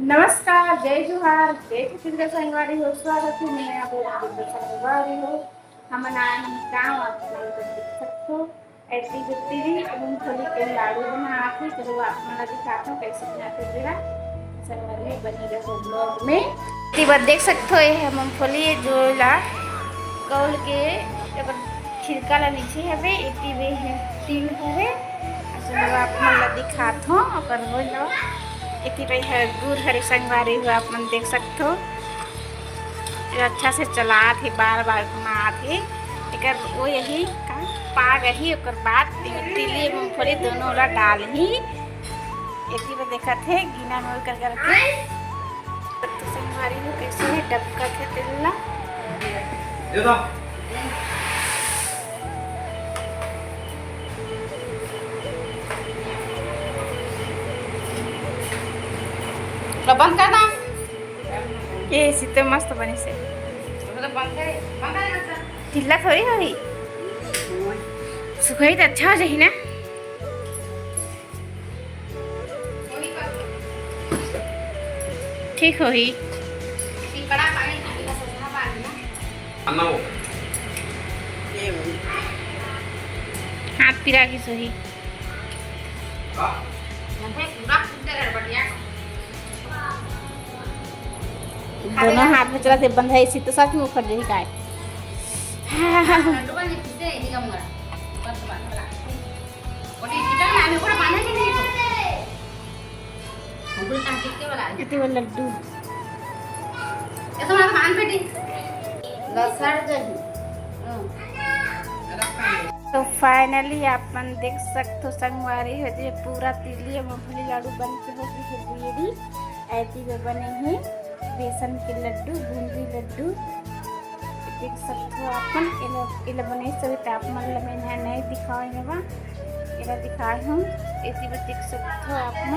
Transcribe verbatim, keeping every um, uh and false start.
नमस्कार, जय जोहार, जय छत्तीसगढ़ संगवारी हो। स्वागत हे मैं आप लोग के संगवारी हो। हमन आए हन गाँव, आप मन तो देख सकथो। ऐसी गुत्ती भी मूंगफली के लाडू बनात हे। चलो आप मन ला दिखात हूँ कैसे बनाते जरा। संगवारी हो, बने रहो vlog में। एती बर देख सकथो, ये है मूंगफली, जो ला कौल के ओकर छिलका ला नीचे हवे, एती वे है तिल हवे। चलो आप मन ला दिखात हूँ, ओकर वो ला एती वे है गुर हरे संगवारी हो, आप मन देख सकथो। ये अच्छा से चलात हे, बार बार घुमात हे। एकर वो यही का पाग ही, ओकर बाद एमे तिली मूंगफली दोनों ला डालही। एती बर देखत हे, गिना नोई कर करके। तो संगवारी हो, कैसे है डबकत हे तिल ला। ये तो तो बंद कर ना। ये सीते मस्त बने से। तो बंद कर, बंद कर ना। ढीला थोड़ी होही। सुखाही तो अच्छा हो जाही ना। ठीक होही। हाथ पिरा गिस होही। दोनों हाथ में चला से बंधा, ऐसी तो सच में उखड़ जाही काय। ये तो लड्डू। तो finally आप मन देख सकथो संगवारी हो, जे पूरा तिली मूंगफली लाडू बन के हो गे हे ready। ऐती में बने हे बेसन के लड्डू, बूंदी लड्डू। देख सकथो आप मन, एला, एला बनाइस होही त आप मन ला मैं नइ दिखाए हवा, एला दिखाए हूँ। एती में देख सकथो आप मन।